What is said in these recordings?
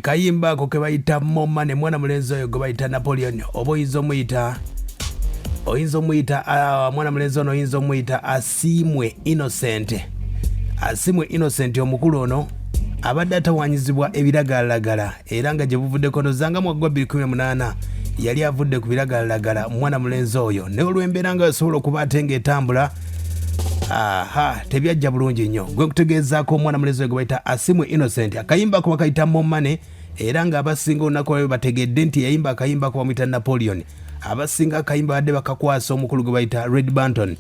Kayimba ako ke bayita Moma ne mwana mulenzi oyo gwe bayita Napoleon, oba oyinza omuyita oyinza omuyita mwana mulenzi ono oyinza omuyita Asiimwe Innocent. Asiimwe Innocent omukulu ono abadde atawanyizibwa ebiragalalagala era nga gye buvuddeko nozanga mwaka gwa 2018 yali avudde ku biragalalagala mwana mulenzi oyo, naye olw'embeera nga yasobola okuba ate ng'etambula, aha, tebyajja bulungi nnyo. Gwe nkutegeezaako omwana mulenzi oyo gwe bayita Asiimwe Innocent, akayimba ako bakayita Momane, era ng'abasinga olunaku lwaleero bategedde nti yayimba akayimba ako bamuyita Napoleon. Abasinga akayimba badde bakakwasa omukulu gwe bayita Red Banton,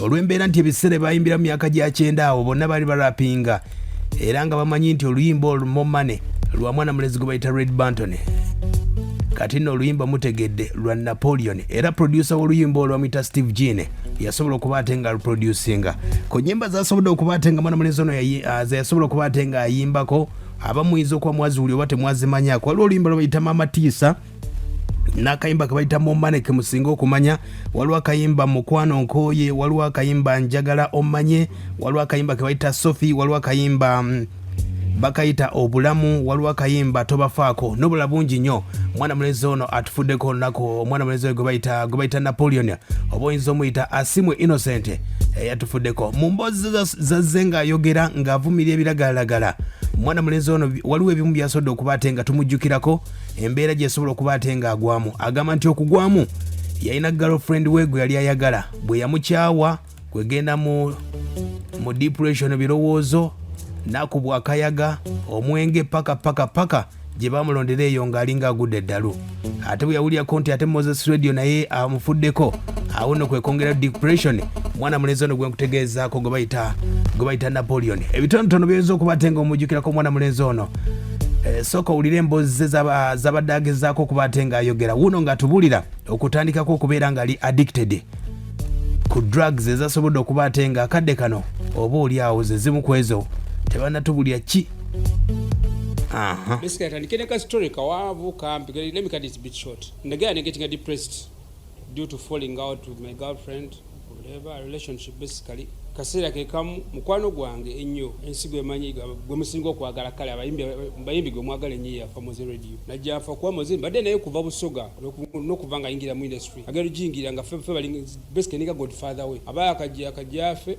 olw'embeera nti ebiseera bayimbira mu myaka gya 90 awo bonna baali barapinga era nga bamanyi nti oluyimba olwo Momane lwa mwana mulenzi gwe bayita Red Banton. Kati nno oluyimba mutegedde lwa Napoleon, era producer w'oluyimba olwo bamuyita Steve Jean, yasobola okuba ate nga aluproducinga. Ku nyimba zasobodde okuba ate nga mwana mulenzi ono zeyasobola okuba ate nga ayimbako, aba muyinza okuba mwaziwuli oba temwazimanyako, waliwo oluyimba lwe bayita Mama Tiisa n'akayimba ke bayita Momane ke musinga okumanya. Waliwo akayimba Mukwano Nkooye, waliwo akayimba Njagala Omanye, waliwo akayimba ke bayita Sophie, waliwo akayimba bakayita Obulamu, waliwo akayimba Tobafaako n'obulala bungi nnyo. Mwana mulenzi ono atufuddeko olunaku, omwana mulenzi oyo gwe bayita Napoleon, oba oyinza omuyita Asimwe Innocent, yatufuddeko. Mu mboozi zazze ng'ayogera ng'avumirya ebiragalalagala, mwana mulenzi ono waliwo ebimu byasobodde okuba ate nga tumujjukirako embeera gyesobola okuba ate ng'agwamu. Agamba nti okugwamu yalina girlfriend we gwe yali ayagala, bwe yamukyawa kwegenda mu depression, birowoozo, nakubwa akayaga omwenge paka paka paka gye bamulondera eyo ng'alinga agudde eddalu. Ate bwe yawulirako nti ate Moses Radio naye amufuddeko, awo nno kwe kwongera depression. Mwana mulenzi ono gwe nkutegeezaako gwe bayita Napoleon, ebitonotono byoyinza okuba ate nga omujjukirako omwana mulenzi ono. Sooka owulire emboozi ze zabadde agezaako okuba ate ng'ayogera wuuno ng'atubulira okutandikako okubeera ng'ali addicted ku drugs ezasobodde okuba ate nga akadde kano oba oli awo ze zimu ku ezo tebannatubulya ki. Aha. Basically, atandike ne ka story kawanvu kampi. Let me cut it a bit short. Ndagala ne getting depressed due to falling out with my girlfriend, whatever relationship. Basically, kaseera ke kamu mukwano gwange ennyo, ensi gwemanyi, gwe musinga okwagala, kale abayimbi gwe mwagala ennyo, yafa Mowzey Radio. Najja nfa kuba Mowzey mbadde naye kuva Busoga n'okuva nga ayingira mu industry, agenda ogiyingira nga ffe bali basically ninga godfather we aba akajja afe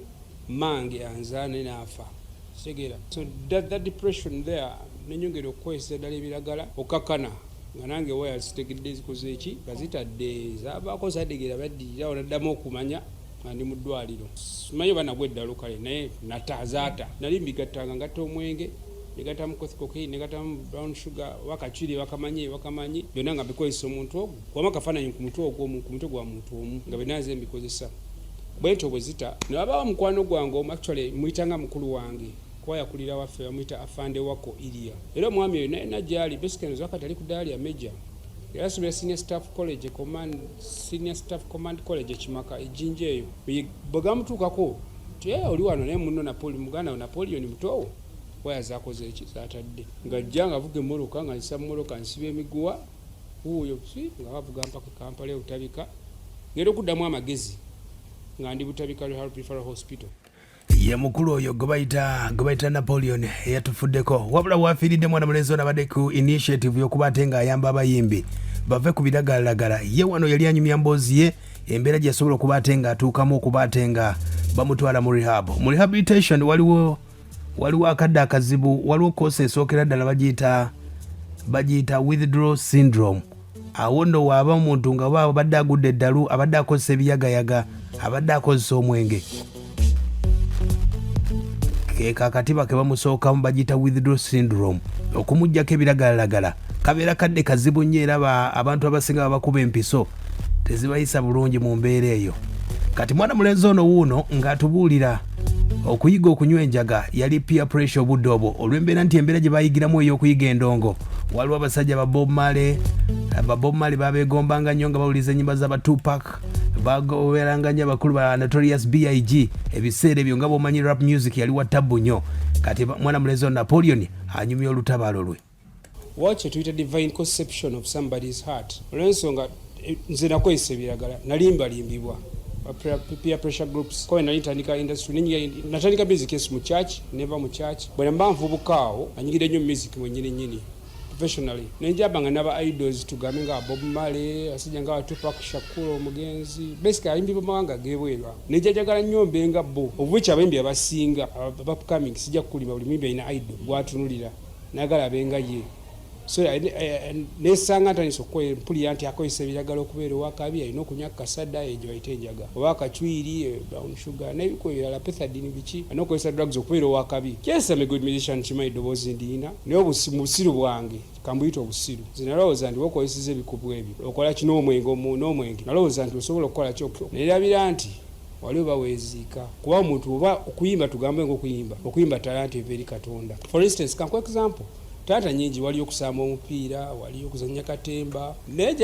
mange anzaane n'afa kitegeera. So that depression there nenyongera okukozesa eddala ebiragala okkakkana nga nange waya zitegedde zikoze eki nga zitadde zabaako zadegera baddirira awo naddamu okumanya nga ndi mu ddwaliro, simanyi oba nagwa eddalu kale, naye nata zaata nali mbigattanga, ngatta omwenge, negattamu cocaine, negattamu brown sugar oba kacwiri, bakamanyi bakamanyi byonna nga mbikozesa omuntu ogwo kubamu akafaananyi ku mutwe ogwo, ku mutwe gwa muntu omu, nga byonna nze mbikozesa bwentyo bwe zita. Ne wabaawo mukwano gwange omu, actually muyitanga mukulu wange kuba yakulira waffe, bamuyita Afande Wako Iria, era omwami oyo naye najjaali basically nzwakati ali ku ddaala lya major, era asomera Senior Staff College Command, Senior Staff Command College ekimaka ejjinja eyo. Bwe gamutuukako nti, "Eh, oli wano naye munno Napoli, muganda we Napoleon mutoowo waya zakoze eki zatadde," ng'ajja ng'avuga emmotoka, nga nzisa mu mmotoka, nsiba emiguwa wuuyo si nga bavuga mpaka e Kampala e Butabika. Ngenda okuddamu amagezi nga ndi Butabika Referral Hospital. Ye mukulu oyo gwe bayita Napoleon eyatufuddeko. Wabula wafiiridde mwana mulenzi ono abadde ku initiative y'okuba ate ng'ayamba abayimbi bave ku biragalalagala. Ye wano yali anyumya mboozi ye embeera gye yasobola okuba ate ng'atuukamu okuba ate nga bamutwala mu rehab, mu rehabilitation. Waliwo akadde akazibu, waliwo course esookera ddala bagiyita withdrawal syndrome. Awo nno waaba omuntu nga oba abadde agudde eddalu, abadde akozesa ebiyagayaga, abadde akozesa omwenge, keeka akatiba ke bamusookamu bagiyita withdrawal syndrome. Okumugjako ebiragalalagala kabeera kadde kazibu nnyo, era abantu abasinga babakuba empiso tezibayisa bulungi mu mbeera eyo. Kati mwana mulenzi ono wuuno ng'atubuulira okuyiga okunywa enjaga yali peer pressure obudde obwo, olw'embeera nti embeera gye bayigiramu ey'okuyiga endongo, waliwo abasajja ba Bob Marley, ba Bob Marley babeegombanga nnyo nga bawuliriza ennyimba z'aba Tupac, bagoberanga nnyo abakulu ba Notorious Big. Ebiseera ebyo nga bw'omanyi rap music yali wa tabbu nnyo. Kati mwana mulenzi ono Napoleon anyumya olutabaalo lwe. What tuyita divine conception of somebody's heart. Olw'ensonga nze nakozesa ebiragala, nalimbalimbibwa peer pressure groups, kuba nali ntandika industry, natandika music yes mu church, neva mu church. Bwe namba nvubuka awo anyigidde nnyo music mwennyini nnyini. Professionally nenjaba nga naba idols, tugambe nga Bob Marley, asajja nga Tupac Shakur omugenzi, basically abayimbi b'amawanga ag'ebweru ago, nenjajagala nnyo mbe nga bo, of which abayimbi abasinga aba upcoming, sijja kukulima, buli muyimbi alina idol gwatunulira nayagala abe nga ye. So nesanga ntandise okukola, mpulira nti akozesa ebiragala okubeera owakabi, alina okunywa kasada egyo bayita enjaga oba akacwiri, brown sugar n'ebiko ebirala, pethidine, biki, alina okukozesa drugs okubeera owakabi. Yes, I'm a good musician, kimanyi eddoboozi ndiina, naye mu busiru bwange, kambuyita obusiru, nze nalowooza nti wokozeseza ebikubu ebyo okola ki n'omwenge, n'omwenge, nalowooza nti osobola okukola ki, nerabira nti wali oba weeziika, kuba omuntu oba okuyimba, tugambe nga okuyimba talanta eva eri Katonda. For instance, kanku example, talanta nyingi, wali okusamba omupiira, wali okuzanya katemba, naye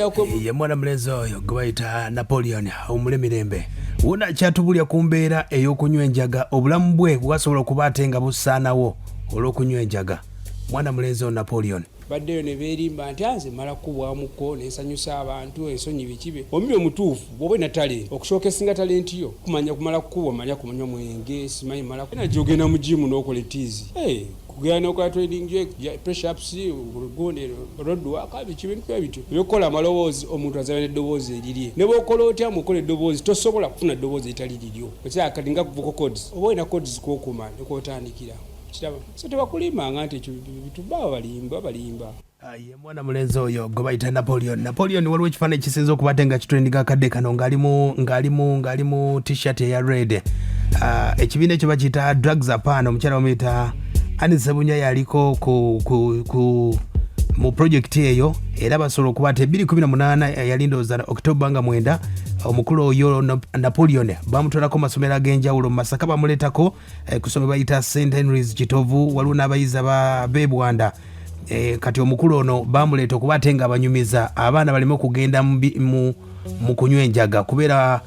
ye mwana mulenzi oyo gwe bayita Napoleon Omulemirembe, wona kyatubulya ku mbeera ey'okunywa enjaga, obulamu bwe bwasobola okuba ate nga busaanawo olw'okunywa enjaga. Mwana mulenzi oyo Napoleon. Baddeyo ne beerimba nti anze mala kukubwamuko nensanyusa abantu, ensonyi bikibe. Omubiri omutuufu, bw'oba olina talenti, okusooka esinga talenti yo kumanya kumala kukubwa, manya kumanywa mwenge, simanyi mala naje ogenda mu gym n'okola etiizi, kugenda n'okola training, press ups, gundi, road work, biki, bintu ebityo ebyokukola amaloboozi. Omuntu azaba n'eddoboozi erirye, ne bw'okola otya mukola eddoboozi, tosobola kufuna ddoboozi eritali liryo. Okyakati nga vocal cords, oba olina cords kwokuma nekwotandikira kiraba, so tebakulimbanga nti ekyo bitu baba balimba balimba. Ye mwana mulenzi oyo gwe bayita Napoleon. Napoleon, waliwo ekifaananyi kisinza okuba ate nga kitrendinga akadde kano, ng'ali mu T-shirt eya red. Ekibiina ekyo bakiyita Drugs Apan. Omukyala bamuyita Anne Sebunya, yaliko ku mu project eyo, era basobola okuba ate 2018, yali ndowooza October nga 9, omukulu oyo Napoleon bamutwalako mu masomero ag'enjawulo mu Masaka, bamuleetako ku ssomero bayita St Henrys Kitovu, waliwo n'abayizi ab'ebwanda. Kati omukulu ono bamuleeta okuba ate nga abanyumiza abaana baleme okugenda mu kunywa enjaga, kubeera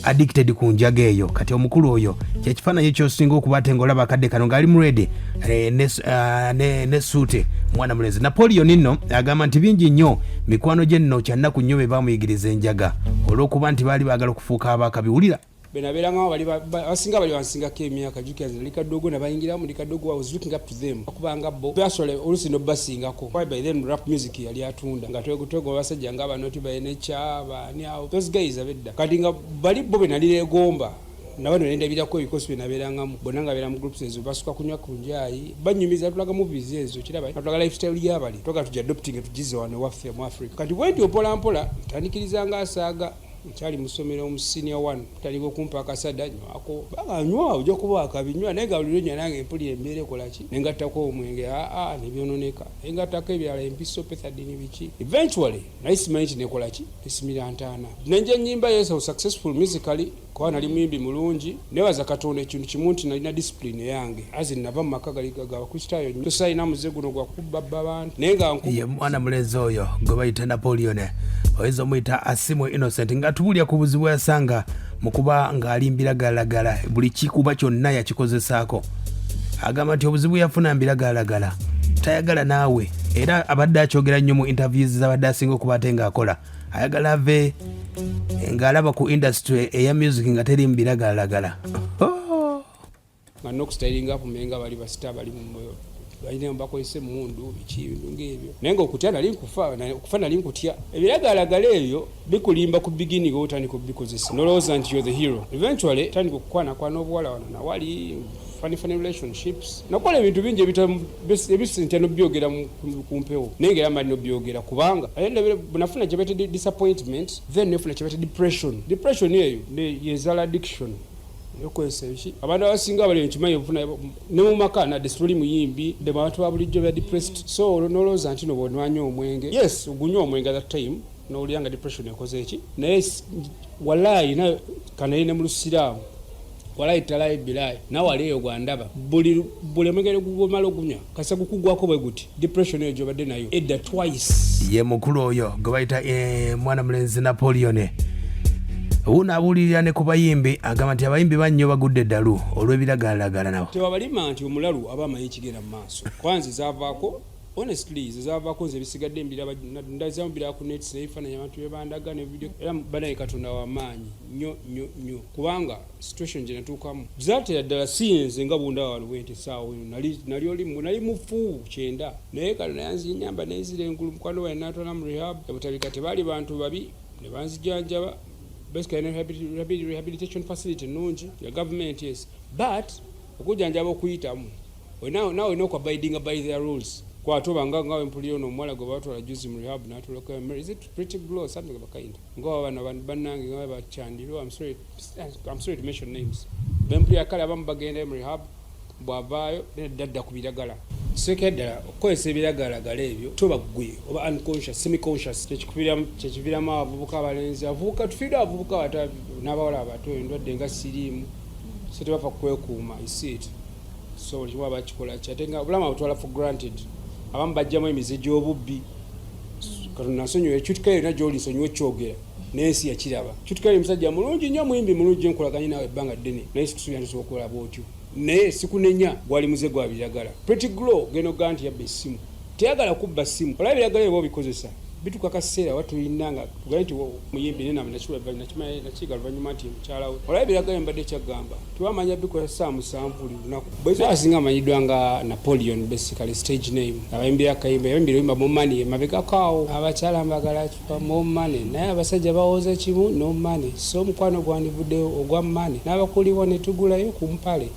addicted ku njaga eyo. Kati omukulu oyo kyekifaananyi ekyosinga okuba ate ngaolaba akadde kano ng'ali mu red ne suuti. Mwana mulenzi Napoleon nno agamba nti bingi nnyo mikwano gye nno kyannaku nnyo be bamuyigiriza enjaga olw'okuba nti baali baagala okufuuka abakabiwulira. Benabeerangawo bali abasinga bali bansingako emyaka. Jjukira nze nali kadogo, nabayingiramu ndi kadogo. I was looking up to them kubanga bo basobola oluusi nobasingako. Why, by then rap music yali atunda nga twegwa abasajja nga banoti baenecha baani awo, those guys abedda. Kati nga bali bo be nali negomba, nabano nendabirako ebikosi bye nabeerangamu bonna nga beera mu groups ezo, basuka kunywa ku njayi, banyumiza, tulaga movies ezo, kiraba atulaga lifestyle yabali toga tujja adopting tugize wano ewaffe mu Africa. Kati bwentyo mpola mpola ntandikiriza nga asaaga nkyali mu ssomero mu senior one, tandika okumpa akasada, nywako, banga nywa ojja kuba akabi, nywa, naye nga buli lwenywa nange mpulira embeera ekola ki, nengattako omwenge, aa nebyononeka, nengattako ebirala, empiso, pethidine, biki. Eventually naye simanyi nti nekola ki, nesimira ntaana, nenja enyimba. Yes, I was successful musically kuba nali muyimbi mulungi. Nebaza Katonda ekintu kimu nti nalina discipline eyange, azi nava mu maka gali g'Abakristaayo nnyo, tosalina muze guno gwa kubabba bantu, naye nga ye mwana mulenzi oyo gwe bayita Napoleon, oyinza omuyita Asimwe Innocent, nga tubulya ku buzibu yasanga mu kuba ng'ali mbiragalalagala, buli kikuba kyonna yakikozesaako. Agamba nti obuzibu yafuna mbiragalalagala, tayagala naawe, era abadde akyogera nnyo mu interviews zabadde asinga okuba ate ng'akola, ayagala ave ng'alaba ku industry eya music nga teri mu biragalalagala. Oh. Nga nokustylinga kumenga bali basita bali balina bakozesa emundu, biki, ebintu ngaebyo, naye nga okutya nali nkufa, okufa nali nkutya. Ebiragalalagala ebyo bikulimba ku beginning, oba otandika obikozesa nolowooza nti you're the hero. Eventually tandika okukwanakwana obuwala wano nawali, funny funny relationships, nakola ebintu bingi ebisintya nobyogera ku mpewo, naye nga era mali nobyogera kubanga nafuna kyebaita disappointment, then nefuna kyebaita depression. Depression eyo yezala addiction yokozesa biki. Abantu abasinga bali nkimanyi ofuna ne mu maka nadde situli muyimbi de abantu ba bulijjo bya depressed, so nolowooza nti no bwonywanya omwenge, yes, ogunywa omwenge at that time nowulira nga depression ekoze eki. Naye walaayi kanaye ne mu Lusiraamu, walayi talayi bilayi, nawali eyo gwandaba buli omwenge gumala ogunywa kasa gukugwako bwe guti, depression eyo gyobadde nayo edda twice. Ye mukulu oyo gwe bayita mwana mulenzi Napoleon. Wuno abuulirira ne ku bayimbi, agamba nti abayimbi bannyo bagudde eddalu olw'ebiragalalagala nabo. Tebabalima nti omulalu aba amanyi ekigenda mu maaso, kwanze zaavaako. Honestly, ze zaavaako. Nze ebisigadde mbiraba, ndazamu biraba ku nets n'ebifaananyi abantu bye bandaga ne video. Era banaye, Katonda wamaanyi nnyo nnyo nnyo, kubanga situation gye natuukamu zaatera ddala si nze nga bundaba wano bwenti essaawa eno. Nali oli nali mufu 90, naye Katonda yanzinyamba nenzira engulu. Mukwano wange natwala mu rehab ebutabika. Tebaali bantu babi, ne banzijanjaba. Basically rehabilitation facility nnungi ya government, yes, but okujjanjaba okuyitamu nawe olina okuabidinga by their rules. Kwate oba nga wempulira ono omuwala gwe batwala juzi mu rehab natulako, is it Pretty Glow, something of a kind, nga bano bannange nga bakyandiro. I'm sorry to mention names. Bempulira kale abamu bagendayo mu rehab, bw'avaayo dadda ku biragala. Kisookera ddala, okukozesa ebiragalagala ebyo toba ggwe oba unconscious, semi conscious. Kyekiviiramu abavubuka abalenzi, abavubuka tufiiddwa, abavubuka abato n'abawala abato, endwadde nga siriimu, so tebafa kwekuuma isit. So buli kimu abakikola ki, ate nga obulamu abutwala for granted. Abamu bajjamu emize gy'obubbi. Katonda nsonyiwa ekyutuka yonna gy'oli, nsonyiwa ekyogera n'ensi yakiraba. Kyutuka yali musajja mulungi nnyo, muyimbi mulungi, nkolaganye naawe ebbanga ddene, naye situsuubira nti osobola okukola bw'otyo. Naye sikunenya, gwali muze gwa biragala. Pretty Glow genda okugaa nti yabba essimu, teyagala kubba ssimu. Olaba ebiragala ebyo obikozesa bituuka kaseera wa tulina nga tugaye nti muyimbi naye nakiyiga luvannyuma nti mukyala we. Olaba ebiragala mbadde kyaggamba tewamanya bikola ssaawa 7 buli lunaku. Asinga amanyiddwa nga Napoleon, basically stage name. Abayimbira akayimba, yabayimbira oluyimba "More Money" emabegako awo. Abakyala mbagala more money, naye abasajja bawooza kimu, no money. So omukwano gwandivuddeyo ogwa money n'abakuliwo ne tugulayo ku mpale.